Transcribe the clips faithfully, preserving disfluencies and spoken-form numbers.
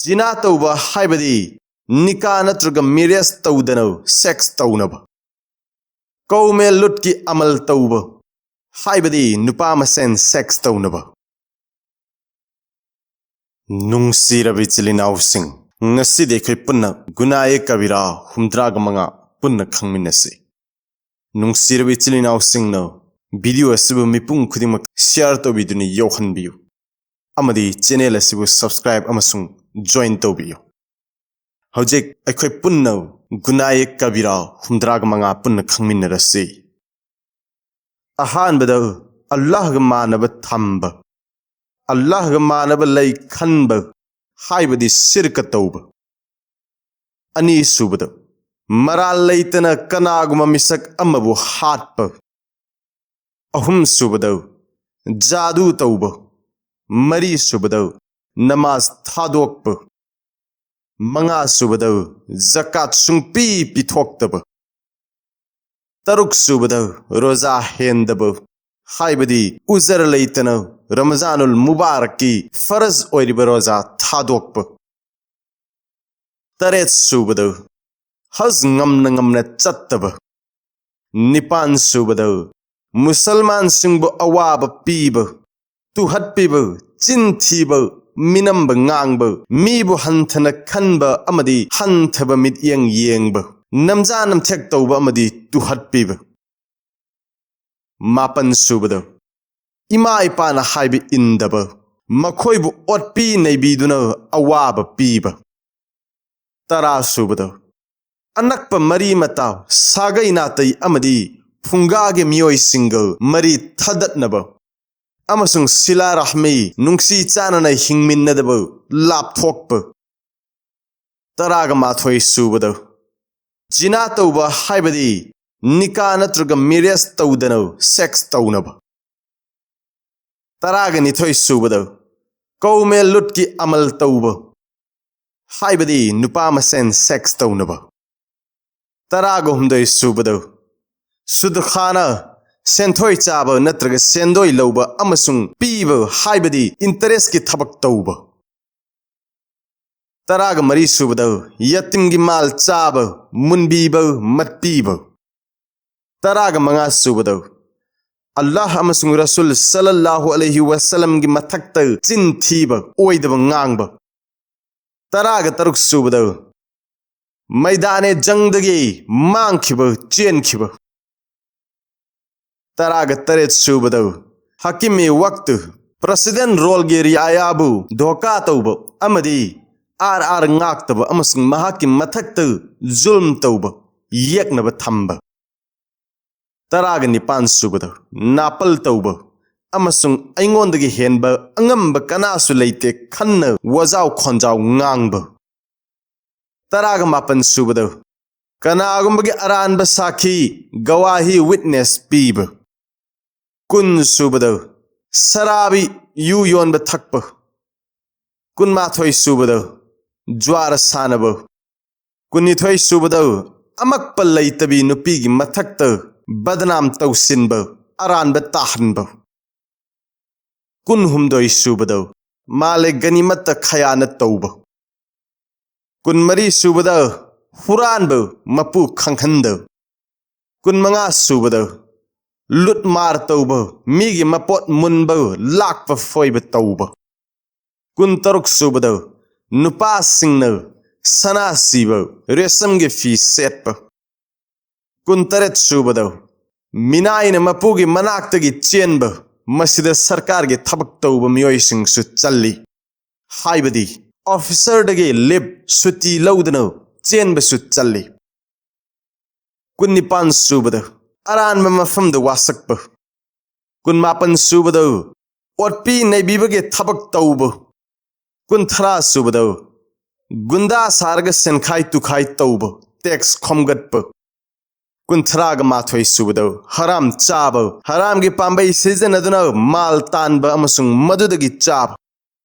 ꯖꯤꯅꯥ ꯇꯧꯕ ꯍꯥꯏꯕꯗꯤ ꯅꯤꯀꯥ ꯅꯠꯇ꯭ꯔꯒ ꯃꯦꯔꯤꯌꯦꯖ ꯇꯧꯗꯅ ꯁꯦꯛꯁ ꯇꯧꯅꯕ꯫ ꯀꯧꯃꯦ ꯂꯨꯠꯀꯤ ꯑꯃꯜ ꯇꯧꯕ ꯍꯥꯏꯕꯗꯤ ꯅꯨꯄꯥ ꯃꯁꯦꯟ ꯁꯦꯛꯁ ꯇꯧꯅꯕ꯫ ꯅꯨꯡꯁꯤꯔꯕ ꯏꯆꯤꯜ ꯏꯅꯥꯎꯁꯤꯡ, ꯉꯁꯤꯗꯤ ꯑꯩꯈꯣꯏ ꯄꯨꯟꯅ ꯒꯨꯅꯥꯌꯦ ꯀꯕꯤꯔꯥ ꯍꯨꯝꯗ꯭ꯔꯥꯒ ꯃꯉꯥ ꯄꯨꯟꯅ ꯈꯪꯃꯤꯟꯅꯁꯤ꯫ ꯅꯨꯡꯁꯤꯔꯕ ꯏꯆꯤꯜ ꯏꯅꯥꯎꯁꯤꯡꯅ ꯚꯤꯗꯤꯑꯣ ꯑꯁꯤꯕꯨ ꯃꯤꯄꯨꯝ ꯈꯨꯗꯤꯡꯃꯛ ꯁꯤꯌꯥꯔ ꯇꯧꯕꯤꯗꯨꯅ ꯌꯧꯍꯟꯕꯤꯌꯨ ꯑꯃꯗꯤ ꯆꯦꯅꯦꯜ ꯑꯁꯤꯕꯨ ꯁꯕꯁꯀ꯭ꯔꯥꯏꯕ ꯑꯃꯁꯨꯡ ꯖꯣꯏꯟ ꯇꯧꯕꯤꯌꯨ꯫ ꯍꯧꯖꯤꯛ ꯑꯩꯈꯣꯏ ꯄꯨꯟꯅ ꯒꯨꯅꯥꯌꯦ ꯀꯕꯤꯔꯥ ꯍꯨꯝꯗ꯭ꯔꯥꯒ ꯃꯉꯥ ꯄꯨꯟꯅ ꯈꯪꯃꯤꯟꯅꯔꯁꯤ꯫ ꯑꯍꯥꯟꯕꯗ, ꯑꯜꯂꯥꯍꯒ ꯃꯥꯟꯅꯕ ꯊꯝꯕ, ꯑꯜꯂꯥꯍꯒ ꯃꯥꯟꯅꯕ ꯂꯩ ꯈꯟꯕ ꯍꯥꯏꯕꯗꯤ ꯁꯤꯔꯀ ꯇꯧꯕ꯫ ꯑꯅꯤꯁꯨꯕꯗ, ꯃꯔꯥꯜ ꯂꯩꯇꯅ ꯀꯅꯥꯒꯨꯝꯕ ꯃꯤꯁꯛ ꯑꯃꯕꯨ ꯍꯥꯠꯄ꯫ ꯑꯍꯨꯝꯁꯨꯕꯗ, ꯖꯥꯗꯨ ꯇꯧꯕ꯫ ꯃꯔꯤꯁꯨꯕꯗ, ꯅꯃꯥꯖ ꯊꯥꯗꯣꯛꯄ꯫ ꯃꯉꯥꯁꯨꯕꯗ, ꯖꯀꯥꯠ ꯁꯨꯡꯄꯤ ꯄꯤꯊꯣꯛꯇꯕ꯫ ꯇꯔꯨꯛꯁꯨꯕꯗ, ꯔꯣꯖꯥ ꯍꯦꯟꯗꯕ, ꯍꯥꯏꯕꯗꯤ ꯎꯖꯔ ꯂꯩꯇꯅ ꯔꯃꯖꯥꯅꯨꯜ ꯃꯨꯕꯥꯔꯛꯀꯤ ꯐꯔꯖ ꯑꯣꯏꯔꯤꯕ ꯔꯣꯖꯥ ꯊꯥꯗꯣꯛꯄ꯫ ꯇꯔꯦꯠꯁꯨꯕꯗ, ꯍꯖ ꯉꯝꯅ ꯉꯝꯅ ꯆꯠꯇꯕ꯫ ꯅꯤꯄꯥꯟꯁꯨꯕꯗ, ꯃꯨꯁꯜꯃꯥꯟꯁꯤꯡꯕꯨ ꯑꯋꯥꯕ ꯄꯤꯕ, ꯇꯨꯍꯠꯄꯤꯕ, ꯆꯤꯟ ꯊꯤꯕ, ꯃꯤꯅꯝꯕ ꯉꯥꯡꯕ, ꯃꯤꯕꯨ ꯍꯟꯊꯅ ꯈꯟꯕ ꯑꯃꯗꯤ ꯍꯟꯊꯕ ꯃꯤꯠꯌꯦꯡ ꯌꯦꯡꯕ, ꯅꯝꯖꯥ ꯅꯝꯊꯦꯛ ꯇꯧꯕ ꯑꯃꯗꯤ ꯇꯨꯍꯠꯄꯤꯕ꯫ ꯃꯥꯄꯟꯁꯨꯕꯗ, ꯏꯃꯥ ꯏꯄꯥꯅ ꯍꯥꯏꯕ ꯏꯟꯗꯕ, ꯃꯈꯣꯏꯕꯨ ꯑꯣꯠꯄꯤ ꯅꯩꯕꯤꯗꯨꯅ ꯑꯋꯥꯕ ꯄꯤꯕ꯫ ꯇꯔꯥꯁꯨꯕꯗ, ꯑꯅꯛꯄ ꯃꯔꯤ ꯃꯇꯥ, ꯁꯥꯒꯩ ꯅꯥꯇꯩ ꯑꯃꯗꯤ ꯐꯨꯡꯒꯥꯒꯤ ꯃꯤꯑꯣꯏꯁꯤꯡꯒ ꯃꯔꯤ ꯊꯗꯠꯅꯕ ꯑꯃꯁꯨꯡ ꯁꯤꯂꯥ ꯔꯍꯃꯤ, ꯅꯨꯡꯁꯤ ꯆꯥꯟꯅꯅ ꯍꯤꯡꯃꯤꯟꯅꯗꯕ, ꯂꯥꯞꯊꯣꯛꯄ꯫ ꯇꯔꯥꯒ ꯃꯥꯊꯣꯏ ꯁꯨꯕꯗ, ꯖꯤꯅꯥ ꯇꯧꯕ ꯍꯥꯏꯕꯗꯤ ꯅꯤꯀꯥ ꯅꯠꯇ꯭ꯔꯒ ꯃꯦꯔꯤꯌꯦꯖ ꯇꯧꯗꯅ ꯁꯦꯛꯁ ꯇꯧꯅꯕ꯫ ꯇꯔꯥꯒ ꯅꯤꯊꯣꯏ ꯁꯨꯕꯗ, ꯀꯧꯃꯦ ꯂꯨꯠꯀꯤ ꯑꯃꯜ ꯇꯧꯕ ꯍꯥꯏꯕꯗꯤ ꯅꯨꯄꯥ ꯃꯁꯦꯟ ꯁꯦꯛꯁ ꯇꯧꯅꯕ꯫ ꯇꯔꯥꯒ ꯍꯨꯝꯗꯣꯏ ꯁꯨꯕꯗ, ꯁꯨꯗꯈꯥꯅ, ꯁꯦꯟꯊꯣꯏ ꯆꯥꯕ ꯅꯠꯇ꯭ꯔꯒ ꯁꯦꯟꯗꯣꯏ ꯂꯧꯕ ꯑꯃꯁꯨꯡ ꯄꯤꯕ ꯍꯥꯏꯕꯗꯤ ꯏꯟꯇꯔꯦꯁꯀꯤ ꯊꯕꯛ ꯇꯧꯕ꯫ ꯇꯔꯥꯒ ꯃꯔꯤ ꯁꯨꯕꯗ ꯌꯇꯤꯝꯒꯤ ꯃꯥꯜ ꯆꯥꯕ, ꯃꯨꯟꯕꯤꯕ, ꯃꯠꯄꯤꯕ꯫ ꯇꯔꯥꯒ ꯃꯉꯥ ꯁꯨꯕꯗ ꯑꯜꯂꯥꯍ ꯑꯃꯁꯨꯡ ꯔꯁꯨꯜ ꯁꯜꯂꯜꯂꯥꯍꯨ ꯑꯂꯩꯍꯤ ꯋꯥꯁꯜꯂꯝꯒꯤ ꯃꯊꯛꯇ ꯆꯤꯟ ꯊꯤꯕ, ꯑꯣꯏꯗꯕ ꯉꯥꯡꯕ꯫ ꯇꯔꯥꯒ ꯇꯔꯨꯛ ꯁꯨꯕꯗ ꯃꯩꯗꯥꯅꯦ ꯖꯪꯗꯒꯤ ꯃꯥꯡꯈꯤꯕ, ꯆꯦꯟꯈꯤꯕ꯫ ꯇꯔꯥꯒ ꯇꯔꯦꯠ ꯁꯨꯕꯗ ꯍꯀꯤꯝ-ꯏ-ꯋꯛꯇ, ꯄ꯭ꯔꯁꯤꯗꯦꯟ ꯔꯣꯜꯒꯤ ꯔꯤꯑꯥꯌꯥꯕꯨ ꯙꯣꯀꯥ ꯇꯧꯕ ꯑꯃꯗꯤ ꯑꯥꯔ ꯑꯥꯔ ꯉꯥꯛꯇꯕ ꯑꯃꯁꯨꯡ ꯃꯍꯥꯛꯀꯤ ꯃꯊꯛꯇ ꯖꯨꯜꯝ ꯇꯧꯕ, ꯌꯦꯛꯅꯕ ꯊꯝꯕ꯫ ꯇꯔꯥꯒ ꯅꯤꯄꯥꯟ ꯁꯨꯕꯗ ꯅꯥꯄꯜ ꯇꯧꯕ ꯑꯃꯁꯨꯡ ꯑꯩꯉꯣꯟꯗꯒꯤ ꯍꯦꯟꯕ ꯑꯉꯝꯕ ꯀꯅꯥꯁꯨ ꯂꯩꯇꯦ ꯈꯟꯅ ꯋꯥꯖꯥꯎ ꯈꯣꯟꯖꯥꯎ ꯉꯥꯡꯕ꯫ ꯇꯔꯥꯒ ꯃꯥꯄꯟ ꯁꯨꯕꯗ ꯀꯅꯥꯒꯨꯝꯕꯒꯤ ꯑꯔꯥꯟꯕ ꯁꯥꯈꯤ, ꯒꯋꯥꯍꯤ, ꯋꯤꯠꯅꯦꯁ ꯄꯤꯕ꯫ ꯀꯨꯟ ꯁꯨꯕꯗ ꯁꯔꯥꯕꯤ, ꯌꯨ ꯌꯣꯟꯕ ꯊꯛꯄ꯫ ꯀꯨꯟꯃꯥꯊꯣꯏ ꯁꯨꯕꯗ ꯖ꯭ꯋꯥꯔ ꯁꯥꯟꯅꯕ꯫ ꯀꯨꯟꯅꯤꯊꯣꯏ ꯁꯨꯕꯗ ꯑꯃꯛꯄ ꯂꯩꯇꯕꯤ ꯅꯨꯄꯤꯒꯤ ꯃꯊꯛꯇ ꯕꯗꯅꯥꯝ ꯇꯧꯁꯤꯟꯕ, ꯑꯔꯥꯟꯕ ꯇꯥꯍꯟꯕ꯫ ꯀꯨꯟꯍꯨꯝꯗꯣꯏ ꯁꯨꯕꯗ ꯃꯥꯂꯦ ꯒꯅꯤꯃꯠꯇ ꯈꯌꯥꯅ ꯇꯧꯕ꯫ ꯀꯨꯟꯃꯔꯤ ꯁꯨꯕꯗ ꯍꯨꯔꯥꯟꯕ ꯃꯄꯨ ꯈꯪꯍꯟꯗ꯫ ꯀꯨꯟꯃꯉꯥ ꯁꯨꯕꯗ ꯂꯨꯠ ꯃꯥꯔ ꯇꯧꯕ, ꯃꯤꯒꯤ ꯃꯄꯣꯠ ꯃꯨꯟꯕ, ꯂꯥꯛꯄ ꯐꯣꯏꯕ ꯇꯧꯕ꯫ ꯀꯨꯟꯇꯔꯨꯛ ꯁꯨꯕꯗ ꯅꯨꯄꯥꯁꯤꯡꯅ ꯁꯅꯥ ꯁꯤꯕ, ꯔꯦꯁꯝꯒꯤ ꯐꯤ ꯁꯦꯠꯄ꯫ ꯀꯨꯟꯇꯔꯦꯠ ꯁꯨꯕꯗ ꯃꯤꯅꯥꯏꯅ ꯃꯄꯨꯒꯤ ꯃꯅꯥꯛꯇꯒꯤ ꯆꯦꯟꯕ, ꯃꯁꯤꯗ ꯁꯔꯀꯥꯔꯒꯤ ꯊꯕꯛ ꯇꯧꯕ ꯃꯤꯑꯣꯏꯁꯤꯡꯁꯨ ꯆꯜꯂꯤ, ꯍꯥꯏꯕꯗꯤ ꯑꯣꯐꯤꯁꯔꯗꯒꯤ ꯂꯤꯞ, ꯁꯨꯇꯤ ꯂꯧꯗꯅ ꯆꯦꯟꯕꯁꯨ ꯆꯜꯂꯤ꯫ ꯀꯨꯟꯅꯤꯄꯥꯟ ꯁꯨꯕꯗ ꯑꯔꯥꯟꯕ ꯃꯐꯝꯗ ꯋꯥꯁꯛꯄ꯫ ꯀꯨꯟꯃꯥꯄꯟ ꯁꯨꯕꯗ ꯑꯣꯠꯄꯤ ꯅꯩꯕꯤꯕꯒꯤ ꯊꯕꯛ ꯇꯧꯕ꯫ ꯀꯨꯟꯊꯔꯥ ꯁꯨꯕꯗ ꯒꯨꯟꯗꯥ ꯁꯥꯔꯒ ꯁꯦꯟꯈꯥꯏ ꯇꯨꯈꯥꯏ ꯇꯧꯕ, ꯇꯦꯛꯁ ꯈꯣꯝꯒꯠꯄ꯫ ꯀꯨꯟꯊꯔꯥꯒ ꯃꯥꯊꯣꯏ ꯁꯨꯕꯗ ꯍꯔꯥꯝ ꯆꯥꯕ, ꯍꯔꯥꯝꯒꯤ ꯄꯥꯝꯕꯩ ꯁꯤꯖꯤꯟꯅꯗꯨꯅ ꯃꯥꯜ ꯇꯥꯟꯕ ꯑꯃꯁꯨꯡ ꯃꯗꯨꯗꯒꯤ ꯆꯥꯕ꯫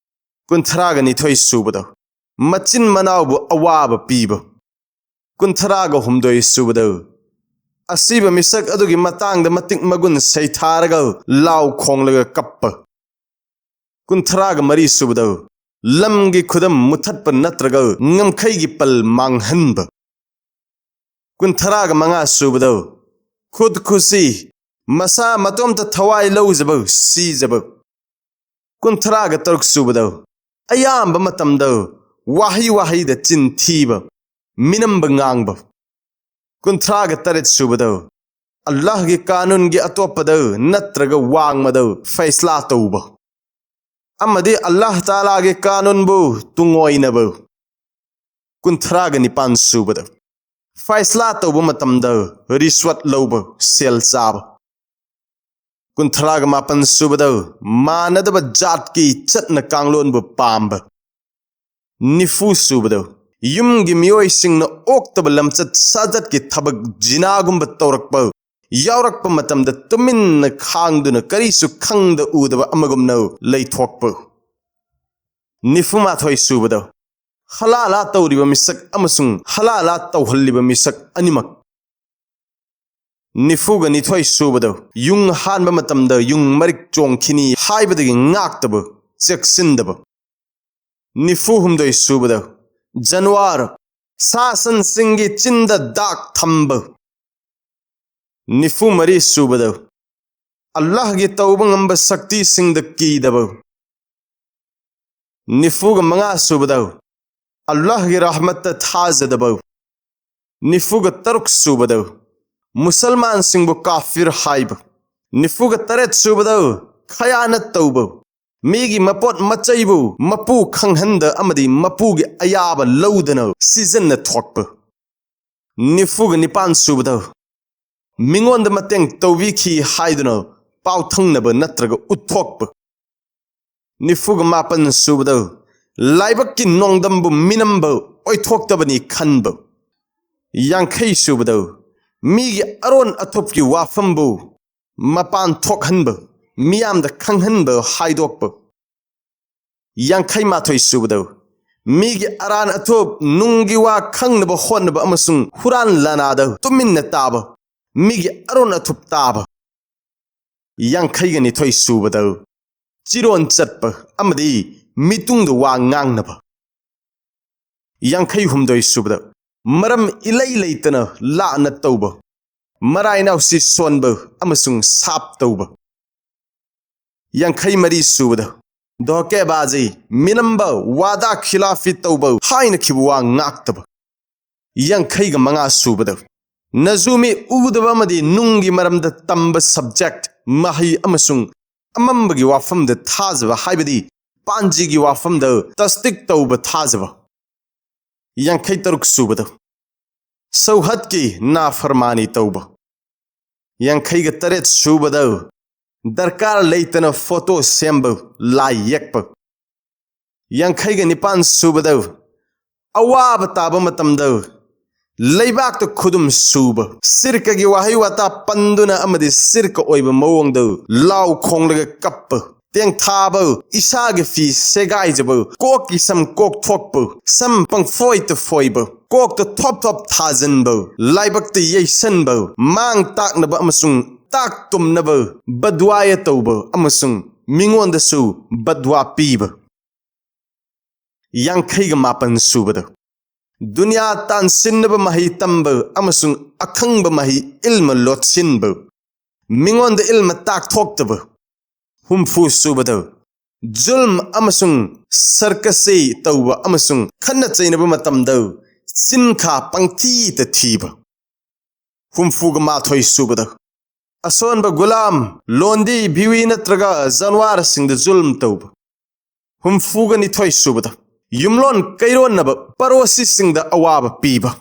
ꯀꯨꯟꯊꯔꯥꯒ ꯅꯤꯊꯣꯏ ꯁꯨꯕꯗ ꯃꯆꯤꯟ ꯃꯅꯥꯎꯕꯨ ꯑꯋꯥꯕ ꯄꯤꯕ꯫ ꯀꯨꯟꯊꯔꯥꯒ ꯍꯨꯝꯗꯣꯏ ꯁꯨꯕꯗ ꯑꯁꯤꯕ ꯃꯤꯁꯛ ꯑꯗꯨꯒꯤ ꯃꯇꯥꯡꯗ ꯃꯇꯤꯛ ꯃꯒꯨꯟ ꯁꯩꯊꯥꯔꯒ ꯂꯥꯎ ꯈꯣꯡꯂꯒ ꯀꯞꯄ꯫ ꯀꯨꯟꯊꯔꯥꯒ ꯃꯔꯤ ꯁꯨꯕꯗ ꯂꯝꯒꯤ ꯈꯨꯗꯝ ꯃꯨꯊꯠꯄ ꯅꯠꯇ꯭ꯔꯒ ꯉꯝꯈꯩꯒꯤ ꯄꯜ ꯃꯥꯡꯍꯟꯕ꯫ ꯀꯨꯟꯊ꯭ꯔꯥꯒ ꯃꯉꯥ ꯁꯨꯕꯗ ꯈꯨꯗ ꯈꯨꯁꯤ, ꯃꯁꯥ ꯃꯇꯣꯝꯇ ꯊꯋꯥꯏ ꯂꯧꯖꯕ, ꯁꯤꯖꯕ꯫ ꯀꯨꯟꯊ꯭ꯔꯥꯒ ꯇꯔꯨꯛ ꯁꯨꯕꯗ ꯑꯌꯥꯝꯕ ꯃꯇꯝꯗ ꯋꯥꯍꯩ ꯋꯥꯍꯩꯗ ꯆꯤꯟ ꯊꯤꯕ, ꯃꯤꯅꯝꯕ ꯉꯥꯡꯕ꯫ ꯀꯨꯟꯊ꯭ꯔꯥꯒ ꯇꯔꯦꯠ ꯁꯨꯕꯗ ꯑꯜꯂꯥꯍꯒꯤ ꯀꯥꯅꯨꯟꯒꯤ ꯑꯇꯣꯞꯄꯗ ꯅꯠꯇ꯭ꯔꯒ ꯋꯥꯡꯃꯗ ꯐꯩꯁꯂꯥ ꯇꯧꯕ ꯑꯃꯗꯤ ꯑꯜꯂꯥꯍ ꯇꯥꯂꯥꯒꯤ ꯀꯥꯅꯨꯟꯕꯨ ꯇꯨꯡꯑꯣꯏꯅꯕ꯫ ꯀꯨꯟꯊ꯭ꯔꯥꯒ ꯅꯤꯄꯥꯟ ꯁꯨꯕꯗ ꯐꯩꯁꯂꯥ ꯇꯧꯕ ꯃꯇꯝꯗ ꯔꯤꯁꯋꯠ ꯂꯧꯕ, ꯁꯦꯜ ꯆꯥꯕ꯫ ꯀꯨꯟꯊ꯭ꯔꯥꯒ ꯃꯥꯄꯟ ꯁꯨꯕꯗ ꯃꯥꯟꯅꯗꯕ ꯖꯥꯠꯀꯤ ꯆꯠꯅ ꯀꯥꯡꯂꯣꯟꯕꯨ ꯄꯥꯝꯕ꯫ ꯅꯤꯐꯨ ꯁꯨꯕꯗ ꯌꯨꯝꯒꯤ ꯃꯤꯑꯣꯏꯁꯤꯡꯅ ꯑꯣꯛꯇꯕ ꯂꯝꯆꯠ ꯁꯥꯖꯠꯀꯤ ꯊꯕꯛ ꯖꯤꯅꯥꯒꯨꯝꯕ ꯇꯧꯔꯛꯄ ꯌꯥꯎꯔꯛꯄ ꯃꯇꯝꯗ ꯇꯨꯃꯤꯟꯅ ꯈꯥꯡꯗꯨꯅ ꯀꯔꯤꯁꯨ ꯈꯪꯗ ꯎꯗꯕ ꯑꯃꯒꯨꯝꯅ ꯂꯩꯊꯣꯛꯄ꯫ ꯅꯤꯐꯨ ꯃꯥꯊꯣꯏ ꯁꯨꯕꯗ ꯍꯂꯥꯂꯥ ꯇꯧꯔꯤꯕ ꯃꯤꯁꯛ ꯑꯃꯁꯨꯡ ꯍꯂꯥꯂꯥ ꯇꯧꯍꯜꯂꯤꯕ ꯃꯤꯁꯛ ꯑꯅꯤꯃꯛ꯫ ꯅꯤꯐꯨꯒ ꯅꯤꯊꯣꯏ ꯁꯨꯕꯗ ꯌꯨꯡ ꯍꯥꯟꯕ ꯃꯇꯝꯗ ꯌꯨꯡ ꯃꯔꯤꯛ ꯆꯣꯡꯈꯤꯅꯤ ꯍꯥꯏꯕꯗꯒꯤ ꯉꯥꯛꯇꯕ, ꯆꯦꯛꯁꯤꯟꯗꯕ꯫ ꯅꯤꯐꯨ ꯍꯨꯝꯗꯣꯏ ꯁꯨꯕꯗ ꯖꯅꯋꯥꯔ, ꯁꯥ ꯁꯟꯁꯤꯡꯒꯤ ꯆꯤꯟꯗ ꯗꯥꯛ ꯊꯝꯕ꯫ ꯅꯤꯐꯨ ꯃꯔꯤ ꯁꯨꯕꯗ ꯑꯜꯂꯥꯍꯒꯤ ꯇꯧꯕ ꯉꯝꯕ ꯁꯛꯇꯤꯁꯤꯡꯗ ꯀꯤꯗꯕ꯫ ꯅꯤꯐꯨꯒ ꯃꯉꯥ ꯁꯨꯕꯗ ꯑꯜꯂꯥꯍꯒꯤ ꯔꯍꯃꯠꯇ ꯊꯥꯖꯗꯕ꯫ ꯅꯤꯐꯨꯒ ꯇꯔꯨꯛ ꯁꯨꯕꯗ ꯃꯨꯁꯜꯃꯥꯟꯁꯤꯡꯕꯨ ꯀꯥꯐꯤꯔ ꯍꯥꯏꯕ꯫ ꯅꯤꯐꯨꯒ ꯇꯔꯦꯠ ꯁꯨꯕꯗ ꯈꯌꯥꯅꯠ ꯇꯧꯕ, ꯃꯤꯒꯤ ꯃꯄꯣꯠ ꯃꯆꯩꯕꯨ ꯃꯄꯨ ꯈꯪꯍꯟꯗ ꯑꯃꯗꯤ ꯃꯄꯨꯒꯤ ꯑꯌꯥꯕ ꯂꯧꯗꯅ ꯁꯤꯖꯤꯟꯅ ꯊꯣꯛꯄ꯫ ꯅꯤꯐꯨꯒ ꯅꯤꯄꯥꯟ ꯁꯨꯕꯗ ꯃꯤꯉꯣꯟꯗ ꯃꯇꯦꯡ ꯇꯧꯕꯤꯈꯤ ꯍꯥꯏꯗꯨꯅ ꯄꯥꯎꯊꯪꯅꯕ ꯅꯠꯇ꯭ꯔꯒ ꯎꯠꯊꯣꯛꯄ꯫ ꯅꯤꯐꯨꯒ ꯃꯥꯄꯟ ꯁꯨꯕꯗ ꯂꯥꯏꯕꯛꯀꯤ ꯅꯣꯡꯗꯝꯕꯨ ꯃꯤꯅꯝꯕ ꯑꯣꯏꯊꯣꯛꯇꯕꯅꯤ ꯈꯟꯕ꯫ ꯌꯥꯡꯈꯩ ꯁꯨꯕꯗ ꯃꯤꯒꯤ ꯑꯔꯣꯟ ꯑꯊꯨꯞꯀꯤ ꯋꯥꯐꯝꯕꯨ ꯃꯄꯥꯟ ꯊꯣꯛꯍꯟꯕ, ꯃꯤꯌꯥꯝꯗ ꯈꯪꯍꯟꯕ, ꯍꯥꯏꯗꯣꯛꯄ꯫ ꯌꯥꯡꯈꯩ ꯃꯥꯊꯣꯏ ꯁꯨꯕꯗ ꯃꯤꯒꯤ ꯑꯔꯥꯟ ꯑꯊꯨꯞ ꯅꯨꯡꯒꯤ ꯋꯥ ꯈꯪꯅꯕ ꯍꯣꯠꯅꯕ ꯑꯃꯁꯨꯡ ꯍꯨꯔꯥꯟ ꯂꯥꯅꯥꯗ ꯇꯨꯃꯤꯟꯅ ꯇꯥꯕ, ꯃꯤꯒꯤ ꯑꯔꯣꯟ ꯑꯊꯨꯞ ꯇꯥꯕ꯫ ꯌꯥꯡꯈꯩꯒ ꯅꯤꯊꯣꯏ ꯁꯨꯕꯗ ꯆꯤꯔꯣꯟ ꯆꯠꯄ ꯑꯃꯗꯤ ꯃꯤꯇꯨꯡꯗ ꯋꯥ ꯉꯥꯡꯅꯕ꯫ ꯌꯥꯡꯈꯩ ꯍꯨꯝꯗꯣꯏ ꯁꯨꯕꯗ, ꯃꯔꯝ ꯏꯂꯩ ꯂꯩꯇꯅ ꯂꯥꯟꯅ ꯇꯧꯕ, ꯃꯔꯥꯏ ꯅꯥꯎꯁꯤ ꯁꯣꯟꯕ ꯑꯃꯁꯨꯡ ꯁꯥꯞ ꯇꯧꯕ꯫ ꯌꯥꯡꯈꯩ ꯃꯔꯤ ꯁꯨꯕꯗ, ꯙꯣꯀꯦꯕꯥꯖꯤ, ꯃꯤꯅꯝꯕ, ꯋꯥꯗꯥ ꯈꯤꯂꯥꯐꯤ ꯇꯧꯕ, ꯍꯥꯏꯅꯈꯤꯕ ꯋꯥ ꯉꯥꯛꯇꯕ꯫ ꯌꯥꯡꯈꯩꯒ ꯃꯉꯥ ꯁꯨꯕꯗ, ꯅꯖꯨꯃꯤ ꯎꯗꯕ ꯑꯃꯗꯤ ꯅꯨꯡꯒꯤ ꯃꯔꯝꯗ ꯇꯝꯕ subject, ꯃꯍꯩ ꯑꯃꯁꯨꯡ ꯑꯃꯝꯕꯒꯤ ꯋꯥꯐꯝꯗ ꯊꯥꯖꯕ, ꯍꯥꯏꯕꯗꯤ ꯄꯥꯟꯖꯤꯒꯤ ꯋꯥꯐꯝꯗ ꯇꯁꯇꯤꯛ ꯇꯧꯕ ꯊꯥꯖꯕ꯫ ꯌꯥꯡꯈꯩ ꯇꯔꯨꯛ ꯁꯨꯕꯗ, ꯁꯧꯍꯠꯀꯤ ꯅꯥꯐꯔꯃꯥꯅꯤ ꯇꯧꯕ꯫ ꯌꯥꯡꯈꯩꯒ ꯇꯔꯦꯠ ꯁꯨꯕꯗ, ꯗꯔꯀꯥꯔ ꯂꯩꯇꯅ ꯐꯣꯇꯣ ꯁꯦꯝꯕ, ꯂꯥꯏ ꯌꯦꯛꯄ꯫ ꯌꯥꯡꯈꯩꯒ ꯅꯤꯄꯥꯟ ꯁꯨꯕꯗ, ꯑꯋꯥꯕ ꯇꯥꯕ ꯃꯇꯝꯗ ꯂꯩꯕꯥꯛꯇ ꯈꯨꯗꯨꯝ ꯁꯨꯕ, ꯁꯤꯔꯀꯒꯤ ꯋꯥꯍꯩ ꯋꯥꯇꯥ ꯄꯟꯗꯨꯅ ꯑꯃꯗꯤ ꯁꯤꯔꯀ ꯑꯣꯏꯕ ꯃꯑꯣꯡꯗ ꯂꯥꯎ ꯈꯣꯡꯂꯒ ꯀꯞꯄ, ꯇꯦꯡꯊꯥꯕ, ꯏꯁꯥꯒꯤ ꯐꯤ ꯁꯦꯒꯥꯏꯖꯕ, ꯀꯣꯛꯀꯤ ꯁꯝ ꯀꯣꯛꯊꯣꯛꯄ, ꯁꯝ ꯄꯪꯐꯣꯏꯇ ꯐꯣꯏꯕ, ꯀꯣꯛꯇ ꯊꯣꯞ ꯊꯣꯞ ꯊꯥꯖꯤꯟꯕ, ꯂꯥꯏꯕꯛꯇ ꯌꯩꯁꯟꯕ, ꯃꯥꯡ ꯇꯥꯛꯅꯕ ꯑꯃꯁꯨꯡ ꯇꯥꯛ ꯇꯨꯝꯅꯕ ꯕꯗꯋꯥꯌ ꯇꯧꯕ ꯑꯃꯁꯨꯡ ꯃꯤꯉꯣꯟꯗꯁꯨ ꯕꯗꯋꯥ ꯄꯤꯕ꯫ ꯌꯥꯡꯈꯩꯒ ꯃꯥꯄꯟ ꯁꯨꯕꯗ, ꯗꯨꯅꯤꯌꯥ ꯇꯥꯟꯁꯤꯟꯅꯕ ꯃꯍꯩ ꯇꯝꯕ ꯑꯃꯁꯨꯡ ꯑꯈꯪꯕ ꯃꯍꯩ ꯏꯜꯃ ꯂꯣꯠꯁꯤꯟꯕ, ꯃꯤꯉꯣꯟꯗ ꯏꯜꯃ ꯇꯥꯛꯊꯣꯛꯇꯕ꯫ ꯍꯨꯝꯐꯨ ꯁꯨꯕꯗ, ꯖꯨꯜꯝ ꯑꯃꯁꯨꯡ ꯁꯔꯀꯁꯤ ꯇꯧꯕ ꯑꯃꯁꯨꯡ ꯈꯠꯅ ꯆꯩꯅꯕ ꯃꯇꯝꯗ ꯆꯤꯟꯈꯥ ꯄꯪꯊꯤꯇ ꯊꯤꯕ꯫ ꯍꯨꯝꯐꯨꯒ ꯃꯥꯊꯣꯏ ꯁꯨꯕꯗ, ꯑꯁꯣꯟꯕ ꯒꯨꯂꯥꯝ, ꯂꯣꯟꯗꯤ, ꯚꯤꯋꯤ ꯅꯠꯇ꯭ꯔꯒ ꯖꯥꯟꯋꯥꯔꯁꯤꯡꯗ ꯖꯨꯜꯝ ꯇꯧꯕ꯫ ꯍꯨꯝꯐꯨꯒ ꯅꯤꯊꯣꯏ ꯁꯨꯕꯗ, ꯌꯨꯝꯂꯣꯟ ꯀꯩꯔꯣꯟꯅꯕ ꯄꯔꯣꯁꯤꯁꯤꯡꯗ ꯑꯋꯥꯕ ꯄꯤꯕ꯫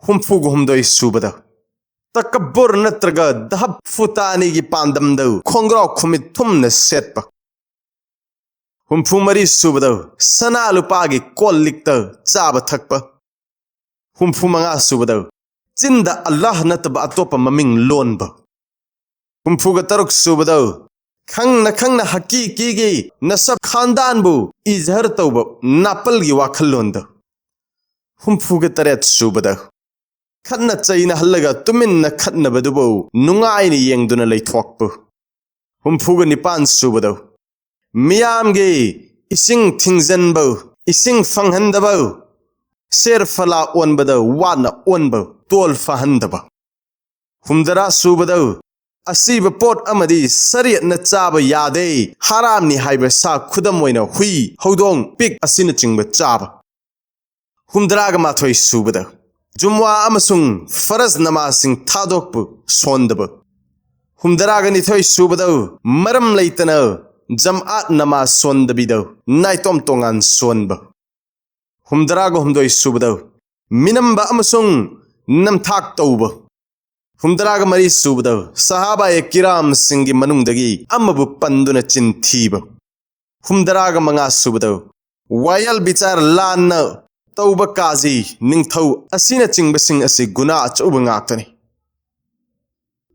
ꯍꯨꯝꯐꯨꯒ ꯍꯨꯝꯗꯣꯏ ꯁꯨꯕꯗ, ꯇꯀꯕꯨꯔ ꯅꯠꯇ꯭ꯔꯒ ꯗꯍꯕ ꯐꯨꯇꯥꯅꯤꯒꯤ ꯄꯥꯟꯗꯝꯗ ꯈꯣꯡꯒ꯭ꯔꯥꯎ ꯈꯨꯃꯤꯠ ꯊꯨꯝꯅ ꯁꯦꯠꯄ꯫ ꯍꯨꯝꯐꯨ ꯃꯔꯤ ꯁꯨꯕꯗ, ꯁꯅꯥ ꯂꯨꯄꯥꯒꯤ ꯀꯣꯜ ꯂꯤꯛꯇ ꯆꯥꯕ ꯊꯛꯄ꯫ ꯍꯨꯝꯐꯨ ꯃꯉꯥ ꯁꯨꯕꯗ, ꯆꯤꯟꯗ ꯑꯜꯂꯥꯍ ꯅꯠꯇꯕ ꯑꯇꯣꯞꯄ ꯃꯃꯤꯡ ꯂꯣꯟꯕ꯫ ꯍꯨꯝꯐꯨꯒ ꯇꯔꯨꯛ ꯁꯨꯕꯗ, ꯈꯪꯅ ꯈꯪꯅ ꯍꯀꯤꯀꯤꯒꯤ ꯅꯁꯕ ꯈꯥꯟꯗꯥꯟꯕꯨ ꯏꯖꯍꯔ ꯇꯧꯕ ꯅꯥꯄꯜꯒꯤ ꯋꯥꯈꯜꯂꯣꯟꯗ꯫ ꯍꯨꯝꯐꯨꯒ ꯇꯔꯦꯠ ꯁꯨꯕꯗ, ꯈꯠꯅ ꯆꯩꯅꯍꯜꯂꯒ ꯇꯨꯃꯤꯟꯅ ꯈꯠꯅꯕꯗꯨꯕꯨ ꯅꯨꯡꯉꯥꯏꯅ ꯌꯦꯡꯗꯨꯅ ꯂꯩꯊꯣꯛꯄ꯫ ꯍꯨꯝꯐꯨꯒ ꯅꯤꯄꯥꯟ ꯁꯨꯕꯗ, ꯃꯤꯌꯥꯝꯒꯤ ꯏꯁꯤꯡ ꯊꯤꯡꯖꯤꯟꯕ, ꯏꯁꯤꯡ ꯐꯪꯍꯟꯗꯕ, ꯁꯦꯔ ꯐꯂꯥ ꯑꯣꯟꯕꯗ ꯋꯥꯠꯅ ꯑꯣꯟꯕ, ꯇꯣꯜ ꯐꯍꯟꯗꯕ꯫ ꯍꯨꯝꯗ꯭ꯔꯥ ꯁꯨꯕꯗ, ꯑꯁꯤꯕ ꯄꯣꯠ ꯑꯃꯗꯤ ꯁꯔꯤꯌꯠꯅ ꯆꯥꯕ ꯌꯥꯗꯦ, ꯍꯔꯥꯝꯅꯤ ꯍꯥꯏꯕ ꯁꯥ, ꯈꯨꯗꯝ ꯑꯣꯏꯅ ꯍꯨꯏ, ꯍꯧꯗꯣꯡ, ꯄꯤꯛ ꯑꯁꯤꯅꯆꯤꯡꯕ ꯆꯥꯕ꯫ ꯍꯨꯝꯗ꯭ꯔꯥꯒ ꯃꯥꯊꯣꯏ ꯁꯨꯕꯗ, ꯖꯨꯝꯋꯥ ꯑꯃꯁꯨꯡ ꯐꯔꯖ ꯅꯃꯥꯖꯁꯤꯡ ꯊꯥꯗꯣꯛꯄ, ꯁꯣꯟꯗꯕ꯫ ꯍꯨꯝꯗ꯭ꯔꯥꯒ ꯅꯤꯊꯣꯏ ꯁꯨꯕꯗ, ꯃꯔꯝ ꯂꯩꯇꯅ ꯖꯝꯑꯥꯠ ꯅꯃꯥꯖ ꯁꯣꯟꯗꯕꯤꯗ ꯅꯥꯏꯇꯣꯝ ꯇꯣꯉꯥꯟ ꯁꯣꯟꯕ꯫ ꯍꯨꯝꯗ꯭ꯔꯥꯒ ꯍꯨꯝꯗꯣꯏ ꯁꯨꯕꯗ, ꯃꯤꯅꯝꯕ ꯑꯃꯁꯨꯡ ꯅꯝꯊꯥꯛ ꯇꯧꯕ꯫ ꯍꯨꯝꯗ꯭ꯔꯥꯒ ꯃꯔꯤ ꯁꯨꯕꯗ, ꯁꯍꯥꯕꯥꯌꯦ ꯀꯤꯔꯥꯝꯁꯤꯡꯒꯤ ꯃꯅꯨꯡꯗꯒꯤ ꯑꯃꯕꯨ ꯄꯟꯗꯨꯅ ꯆꯤꯟ ꯊꯤꯕ꯫ ꯍꯨꯝꯗ꯭ꯔꯥꯒ ꯃꯉꯥ ꯁꯨꯕꯗ, ꯋꯥꯌꯦꯜ ꯕꯤꯆꯥꯔ ꯂꯥꯟꯅ ꯇꯧꯕ, ꯀꯥꯖꯤ, ꯅꯤꯡꯊꯧ ꯑꯁꯤꯅꯆꯤꯡꯕꯁꯤꯡ ꯑꯁꯤ ꯒꯨꯅꯥ ꯑꯆꯧꯕ ꯉꯥꯛꯇꯅꯤ꯫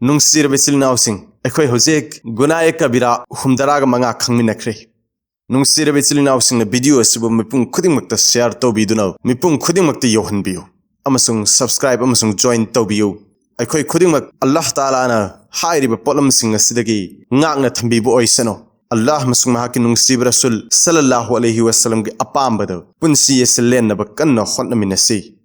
ꯅꯨꯡꯁꯤꯔꯕ ꯏꯆꯤꯜ ꯏꯅꯥꯎꯁꯤꯡ, ꯑꯩꯈꯣꯏ ꯍꯧꯖꯤꯛ ꯒꯨꯅꯥꯌꯦ ꯀꯕꯤꯔꯥ ꯍꯨꯝꯗ꯭ꯔꯥꯒ ꯃꯉꯥ ꯈꯪꯃꯤꯟꯅꯈ꯭ꯔꯦ꯫ ꯅꯨꯡꯁꯤꯔꯕ ꯏꯆꯤꯜ ꯏꯅꯥꯎꯁꯤꯡꯅ video ꯑꯁꯤꯕꯨ ꯃꯤꯄꯨꯝ ꯈꯨꯗꯤꯡꯃꯛꯇ share ꯇꯧꯕꯤꯗꯨꯅ ꯃꯤꯄꯨꯝ ꯈꯨꯗꯤꯡꯃꯛꯇ ꯌꯧꯍꯟꯕꯤꯌꯨ ꯑꯃꯁꯨꯡ subscribe ꯑꯃꯁꯨꯡ join ꯇꯧꯕꯤꯌꯨ꯫ ꯑꯩꯈꯣꯏ ꯈꯨꯗꯤꯡꯃꯛ ꯑꯜꯂꯥꯍ ꯇꯥꯂꯥꯅ ꯍꯥꯏꯔꯤꯕ ꯄꯣꯠꯂꯝꯁꯤꯡ ꯑꯁꯤꯗꯒꯤ ꯉꯥꯛꯅ ꯊꯝꯕꯤꯕ ꯑꯣꯏꯁꯅꯨ꯫ ꯑꯜꯂꯥꯍ ꯑꯃꯁꯨꯡ ꯃꯍꯥꯛꯀꯤ ꯅꯨꯡꯁꯤꯕ ꯔꯁꯨꯜ ꯁꯜꯂꯜꯂꯥꯍꯨ ꯑꯂꯩꯍꯤ ꯋꯁꯜꯂꯝꯒꯤ ꯑꯄꯥꯝꯕꯗ ꯄꯨꯟꯁꯤ ꯑꯁꯤ ꯂꯦꯟꯅꯕ ꯀꯟꯅ ꯍꯣꯠꯅꯃꯤꯟꯅꯁꯤ꯫